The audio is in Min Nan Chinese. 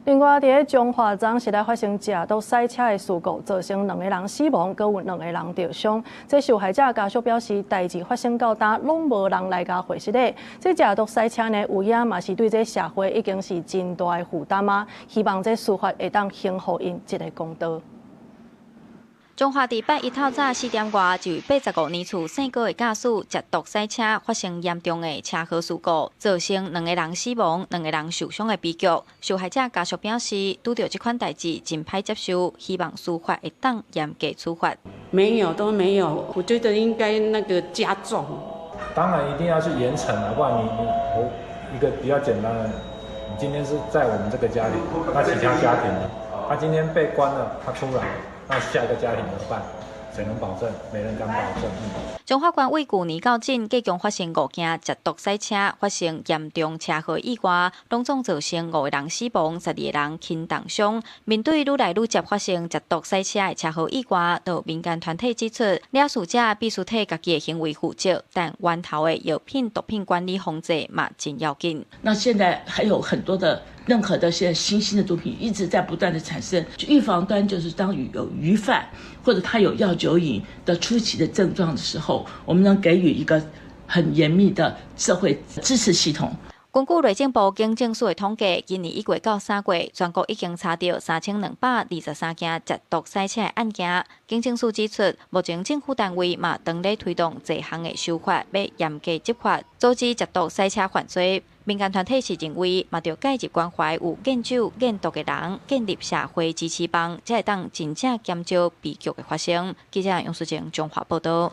另外，佇咧彰化昨昏來發生食毒賽車的事故，造成兩個人死亡，閣有兩個人著傷。這受害者家屬表示，代誌發生到今，攏無人來共回釋咧。這食毒賽車呢，有影嘛是對這社會已經是真大的負擔啊！希望這司法會當還予𪜶一个公道。彰化佇拜一透早4點外，一位85年厝姓郭的駕駛食毒賽車，發生嚴重的車禍事故，造成兩個人死亡、兩個人受傷的悲劇。受害者家屬表示，拄著這款代誌真歹接受，希望司法會當嚴格處罰。沒有都沒有，我覺得應該那個加重。當然一定要去嚴懲啊，不然你我一個比較簡單的，你今天是在我們這個家庭，那其他家庭呢？他今天被關了，他出來。那下一個家庭怎麼辦？誰能保證？沒人敢保證。彰化縣為舊年到今，計共發生五件食毒賽車發生嚴重車禍意外，攏總造成五個人死亡，12個人輕重傷。面對愈來愈捷發生食毒賽車的車禍意外，就民間團體指出，肇事者必須替家己的行為負責，但源頭的藥品毒品管理防制嘛真要緊。那現在還有很多的任何的現在新興的毒品一直在不斷的產生，預防端就是當有虞犯或者他有藥酒癮的初期的症狀的時候，我們能給予一個很嚴密的社會支持系統。根據內政部警政署的統計，今年1月到3月，全國已經查著3223件食毒賽車的案件。警政署指出，目前政府單位嘛當咧推動這項的修法，欲嚴格執法，阻止食毒賽車犯罪。民間團體是認為，嘛著介入關懷有癮酒癮毒的人，建立社會支持網，才會當真正減少悲劇的發生。記者楊淑靜彰化報導。